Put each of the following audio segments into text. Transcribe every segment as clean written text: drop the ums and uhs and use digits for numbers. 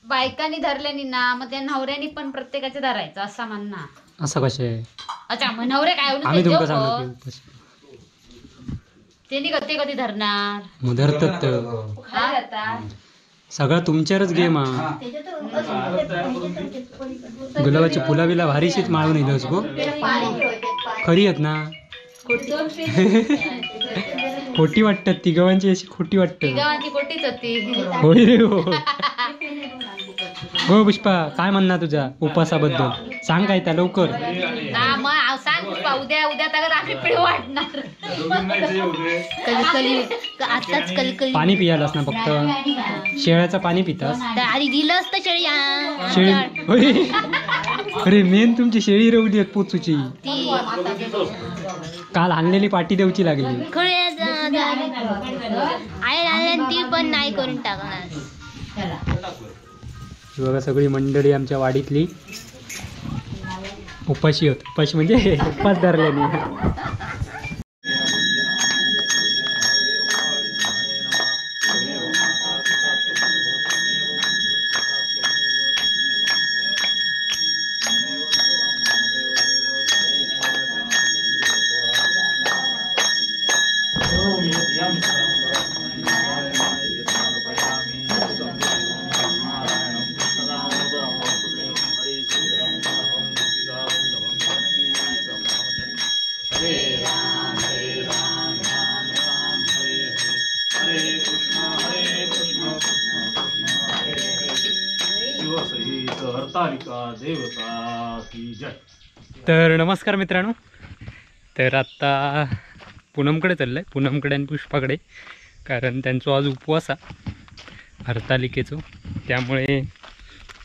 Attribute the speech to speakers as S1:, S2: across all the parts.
S1: बायकांनी धरल्यानी ना मग त्या नवऱ्यानी पण प्रत्येकाचे धरायचं असं म्हणणं.
S2: असं कसे?
S1: अच्छा मग नवरे काय
S2: आम्ही तुमका सांगतो
S1: त्यांनी कधी कधी धरणार,
S2: मग धरतात सगळं तुमच्यावरच गेम हा. गुलाबाची फुला बिला भारीशीच माळून येतोस गो, खरी आहेत ना? खोटी वाटतात ती गव्हांची, अशी खोटी वाटतात.
S1: तिघांची खोटीच होती.
S2: होय रे हो. हो पुष्पा, काय म्हणणार तुझ्या उपवासाबद्दल? सांग काय त्या लवकर.
S1: ना मग सांग पुष्पा, उद्या उद्या तर आम्ही पिढ वाटणार.
S3: कलकली आताच कलकली
S2: पाणी पियालास ना, फक्त शेळ्याचं पाणी पितास.
S3: आधी दिलं असतं शेळी.
S2: शेळी होय. अरे मेन तुमची शेळी रवली आहेत पोचूची, काल आणलेली पाटी देऊची लागली.
S3: खरे आई ती पण नाही करून टाकणार.
S2: बघा सगळी मंडळी आमच्या वाडीतली उपाशी होत. उपाशी म्हणजे उपास धरल्याने. तर नमस्कार मित्रांनो, तर आत्ता पूनमकडे चाललं आहे, पूनमकडे आणि पुष्पाकडे, कारण त्यांचा आज उपवास आहे हरतालिकेचो. त्यामुळे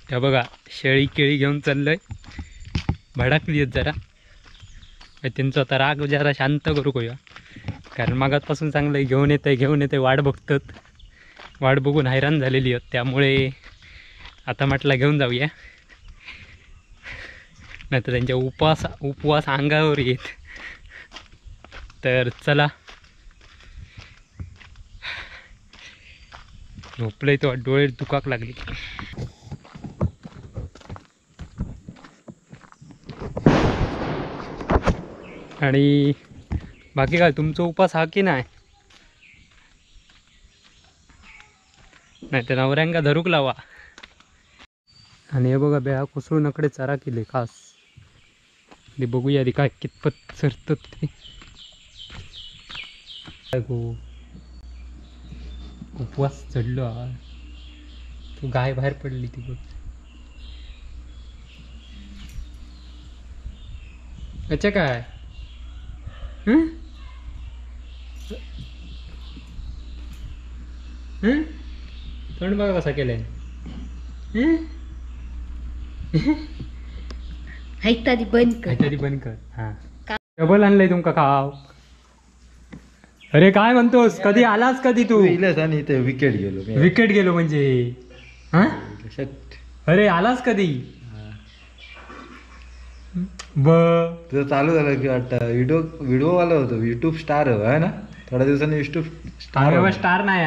S2: त्या बघा शेळी केळी घेऊन चाललं आहे, भडकली आहेत जरा. त्यांचा आता राग जरा शांत करू करूया, कारण मागातपासून चांगलं घेऊन येतं घेऊन येते वाट बघतात, वाट बघून हैराण झालेली आहेत. त्यामुळे आता म्हटलं घेऊन जाऊया, नाही तर त्यांच्या उपवास अंगावर येत. तर चला, झोपलंय तो, डोळे दुखाक लागले. आणि बाकी काय तुमचा उपवास हा की नाही? नाही तर नवऱ्यांका धरूक लावा. आणि हे बघा बेळा कोसळून अकडे चारा केले खास. ते बघूया आधी काय कितपत सरतात ते. गो उपवास चढलो, तू गाय बाहेर पडली ती बघ. अच्छा काय तोंड बघा कसा केलंय.
S3: आधी बंद कर,
S2: आधी बंद कर. हा डबल आणलंय तुमका खाव. अरे काय म्हणतोस, कधी आलास कधी तू?
S4: आणि इथे विकेट गेलो,
S2: विकेट गेलो म्हणजे. हा अरे आलास कधी? ब
S4: तुझं चालू झालं की वाटतं व्हिडिओ व्हिडिओ वाला होतो, युट्यूब स्टार आहे ना थोड्या दिवसांनी युट्यूब
S2: स्टार. स्टार नाही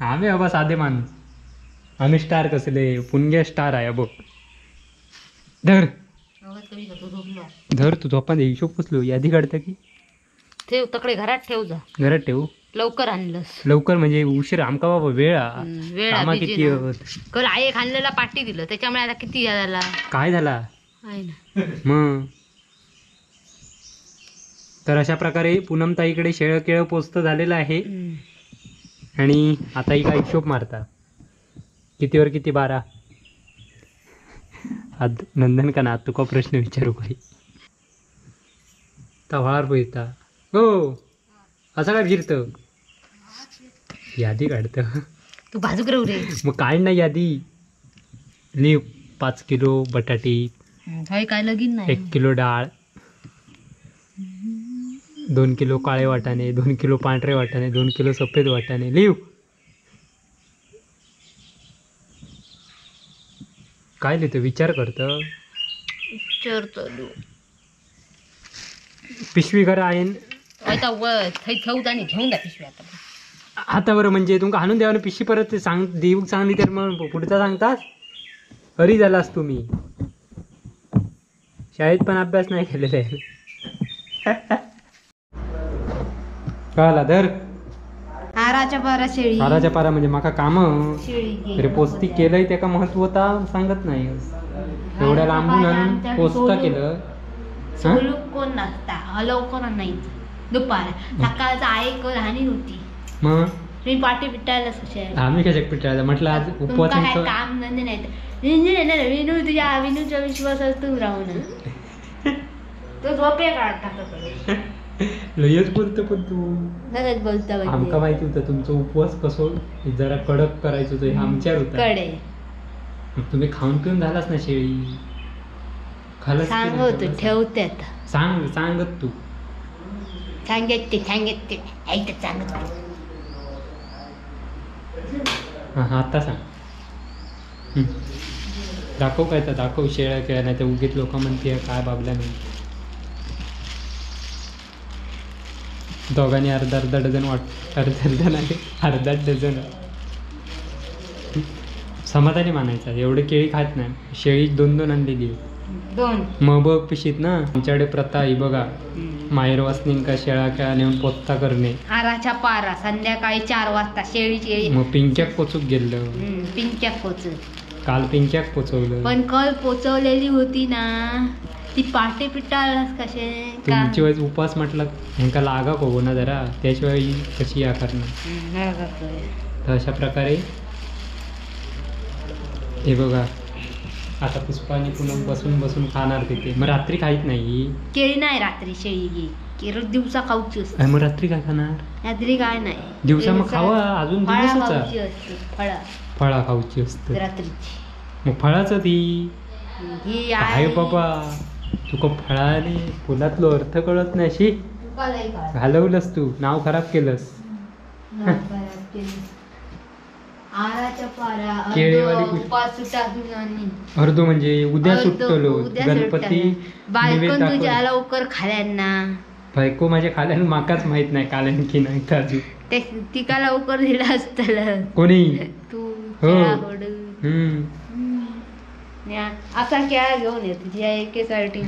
S2: आम्ही बाबा, साधे माणूस आम्ही. स्टार कसले? पुणग्या स्टार आहे बघ. धर धर तू झोपा दे, हिशोब पोचलो. यादी काढता की
S1: ठेव तकडे घरात ठेव, जा
S2: घरात ठेवू.
S1: लवकर आणलंस
S2: लवकर म्हणजे उशीर आमका बाबा, वेळ
S1: वेळ
S2: किती.
S1: काल आई एक आणलेला पाटी दिलं, त्याच्यामुळे आता किती झाला
S2: काय झाला
S1: आहे ना
S2: मग. तर अशा प्रकारे पूनमताईकडे शेळं केळं पोचतं झालेलं आहे. आणि आता ही काय हिशोब मारता, कितीवर किती? 12. आज नंदन का ना तुका प्रश्न विचारू काही तवार पळता हो असं काय फिरतं? यादी काढतं
S1: तू, बाजूक राहू रे.
S2: मग काय नाही यादी. लिव 5 किलो बटाटी,
S1: काय लगीन नाही,
S2: 1 किलो डाळ, 2 किलो काळे वाटाणे, 2 किलो पांढरे वाटाणे, 2 किलो सफेद वाटाणे. लिव काय लिहितो? विचार करतं.
S3: विचार चालू.
S2: पिशवी घरा आहे
S1: थंय ठेवता आणि घेऊन जा पिशवी आता.
S2: आता बरं म्हणजे तुमका आणून द्यावं पिशवी परत सांग देऊक सांगली तर मग पुढचा सांगतास हरी झालास तुम्ही. शाळेत पण अभ्यास नाही केलेला आहे. कळाला धर
S1: आराच्या पारा शेळी.
S2: आराच्या पारा म्हणजे माका काम तरी पोस्ती केलंय त्याका महत्व सांगत नाही. एवढ्या लांबून आणून पोस्ता केलं.
S3: कोण नसता लवकर नाही दुपार सकाळचा आई कोण हानी होती.
S2: मग
S3: मी पाठी पिटायला
S2: आम्ही कशाक पिटायला म्हटलं आज उपवास
S3: काम धंदे नाही. विनू तुझ्या विनूच्या विश्वासात तू राहून
S1: तो झोपे काढता
S2: लयच बोलतो पण तू
S3: सगळंच बोलतो.
S2: आमका माहिती होतं तुमचा उपवास कसो जरा कडक करायचं होतं आमच्यावर होता.
S3: कडे
S2: तुम्ही खाऊन पिऊन झालास ना शेळी खालास.
S3: सांगतो ठेवते
S2: सांग सांगत तू
S3: सांगते सांगते ऐकत सांगत.
S2: हां आता सांग दाखव काय तर दाखव शेळ्या केळ्या नाही तर उगीत लोक म्हणते काय बाबल्या नाही. दोघांनी अर्धा अर्धा डझन वाट अर्धा अर्धा नाही अर्धा डझन समाधानी मानायचा. एवढे केळी खात नाही शेळी दोन दोन आणलेली
S1: दोन.
S2: मग बघ पिशीत ना आमच्याकडे प्रथा आहे बघा माहेरवासनींका शेळा केळा नेऊन पोचता करणे.
S1: आराच्या पारा संध्याकाळी 4 वाजता शेळी शेळी.
S2: मग पिंक्याक पोचूक गेलं.
S3: पिंक्याक पोचू
S2: काल पिंक्याक पोचवलं
S3: पण कल पोचवलेली होती ना ती पाटे पिटाळलास कसे.
S2: तुमची वेळेस उपवास म्हटलं ह्यांका लागा हो ना जरा त्याशिवाय कशी या करणार. तर अशा प्रकारे हे बघा आता पुष्पा आणि पूनम बसून बसून खाणार तिथे. मग रात्री खाईत नाही
S3: केळी नाही रात्री शेळी केळी दिवसा खाऊची असते.
S2: मग रात्री काय खाणार?
S3: रात्री काय नाही
S2: दिवसा मग खावा अजून दिवसाचा
S3: फळा
S2: फळा खाऊची असते
S3: रात्रीची.
S2: मग फळाचं ती काय बाबा तुका फळाने फुलातलो अर्थ कळत नाही अशी घालवलंस तू नाव खराब केलंस. अर्धो म्हणजे उद्या सुटतलो गणपती
S3: बायको तुझ्या लवकर खाल्यांना
S2: बायको माझ्या खाल्यान माकाच माहित नाही काल्यान की नाही अजून
S3: तिका लवकर दिला असतलं
S2: कोणी
S3: तू
S2: हो
S3: असा केळा घेऊन येतो तुझ्या एकेसाठी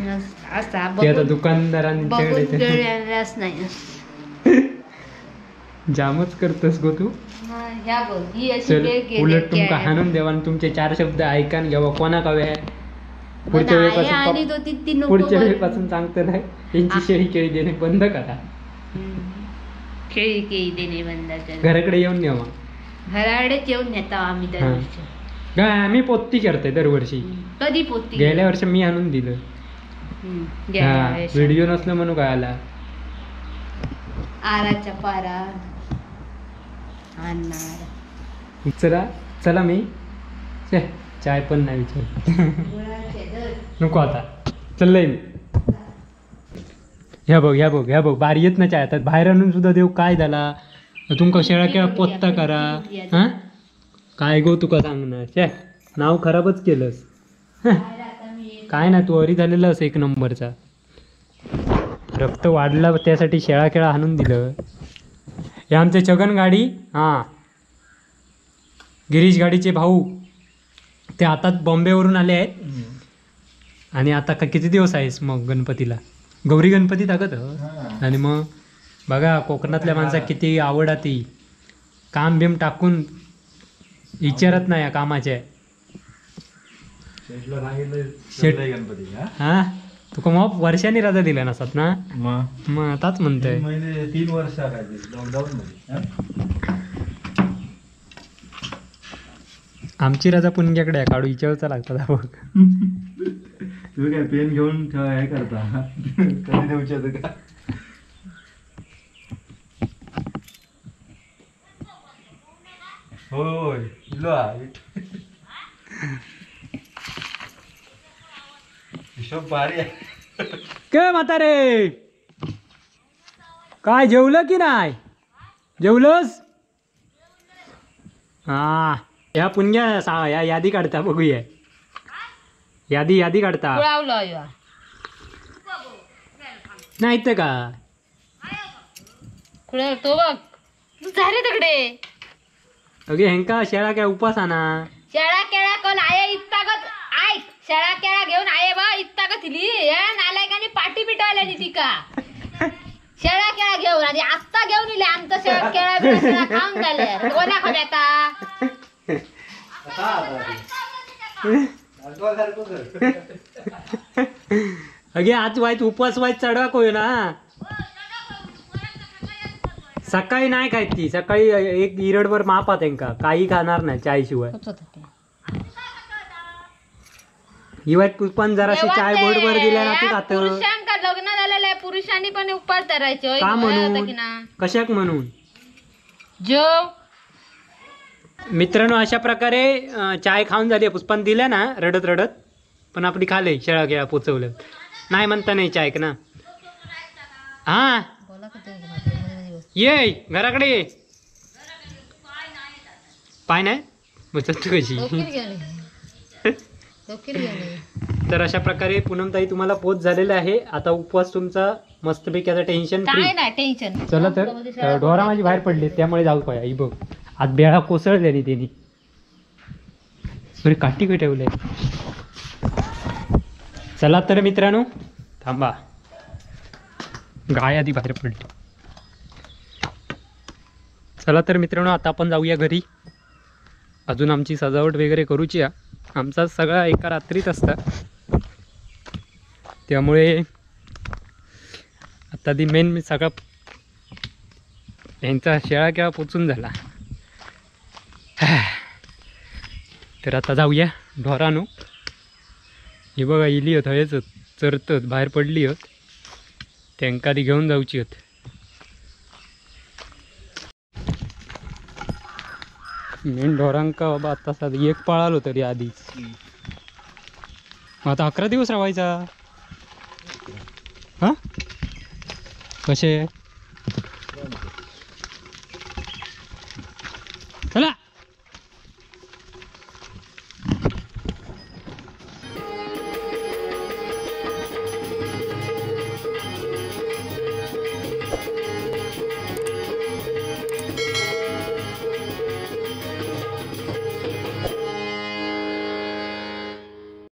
S3: असा दुकानदारांनी नाही
S2: जामच करतस गो तू. चल उलट तुमका हाणून देवा आणि तुमचे 4 शब्द ऐकान घ्यावा कोणाक हवे. पुढच्या वेळेपासून पुढच्या वेळेपासून सांगतो नाही यांची शेळी केळी देणे बंद करा.
S3: केळी केळी देणे बंद करा.
S2: घराकडे येऊन न्यावा.
S3: घराकडेच येऊन नेतो आम्ही दरवर्षी.
S2: काय आम्ही पोती करते दरवर्षी.
S3: कधी पोती?
S2: गेल्या वर्षी मी आणून दिलं. व्हिडिओ नसलं म्हणून काय आला.
S3: आराच्या पारा आणणार.
S2: चला चला मी चाय पण नाही विचार नको आता चाललंय मी. ह्या बघ ह्या बघ ह्या बघ बाहेर येत ना चाय आता बाहेर आणून सुद्धा देव काय झाला तुमका शेळा केळा पोत्ता करा. हां काय गो तुका सांगणार शे नाव खराबच केलंस. काय ना तू अरी झालेलंस एक नंबरचा. रक्त वाढला त्यासाठी शेळा केळा आणून दिलं. हे आमचे छगन गाडी हां गिरीश गाडीचे भाऊ ते आता बॉम्बेवरून आले आहेत. आणि आता का किती दिवस आहेस मग गणपतीला? गौरी गणपती टाकत. आणि मग बघा कोकणातल्या माणसाक किती आवड ती काम बिम टाकून विचारत नाही कामाचे. हा तुका मग वर्षांनी रजा दिल्या नसत ना मग आताच म्हणतोय
S4: 3 वर्ष लॉकडाऊन मध्ये
S2: आमची रजा पुणग्याकडे आहे काढू विचारूचा लागतात बघ.
S4: तुम्ही काय पेन घेऊन हे करता कधी देऊच्या का? होय हिशोब भारी आहे.
S2: काय म्हातारे काय जेवलं की नाही? जेवलंस? हा ह्या पुणग्या सा या यादी काढता बघूया. यादी यादी काढता. नाही तर का
S1: कुठे तो बघ तू जा रे तिकडे.
S2: अगे हेंका शेळा काय उपास आणा.
S1: शेळा केळा कोण आहे इत्तागत ऐक, शेळा केळा घेऊन आहे बा इत्तागत दिली या नालायकाने पाठी पिटवल्यानी तिका. शेळा केळा घेऊन आणि आत्ता घेऊन इले आमचं शेळा केळा बिळा सगळा खाऊन झाले. कोणा खाऊ आता?
S2: अगे आज वाईट उपवास वाईट चढवा कोय ना. सकाळी नाही खायत ती, सकाळी एक इरडभर मापा त्यांका, काही खाणार नाही चाय शिवाय. ही वाईट पुष्पान जराशी चाय बोटभर दिल्या ना ती खात.
S1: पुरुषांका लग्न झालेलं आहे, पुरुषांनी पण उपवास धरायचे
S2: का म्हणून, कशाक म्हणून?
S1: जेव
S2: मित्रांनो अशा प्रकारे चाय खाऊन झाली. पुष्पान दिल्या ना रडत रडत, पण आपली खाले शेळा केळा पोचवलं नाही म्हणता नाही चाय ना. हा ये घराकडे ये. पाय नाही बचत कशी. तर अशा प्रकारे पूनमताई तुम्हाला पोच झालेला आहे. आता उपवास तुमचा मस्तपैकी, आता टेन्शन फ्री.
S1: नाही टेन्शन.
S2: चला तर ढोरा माझी बाहेर पडली त्यामुळे जाऊ पाय. आई बघ आज बेळा कोसळल्यानी त्यांनी. बरे काठी काय ठेवले. चला तर मित्रांनो थांबा, गाय आधी बाहेर पडली. चला तर मित्रांनो आता आपण जाऊया घरी. अजून आमची सजावट वगैरे करूची आहे. आमचा सगळा एका रात्रीत असता, त्यामुळे आता ती मेन मी सगळा यांचा शेळा केळा पोचून झाला. तर आता जाऊया ढोरानो. हे बघा इली होत हयच चरतत बाहेर पडली होत, त्यांका ती घेऊन जाऊची होत. मेन ढोरांका बाबा आता साध एक पळालो तरी आधीच. मग आता 11 दिवस राहायचा. हां कसे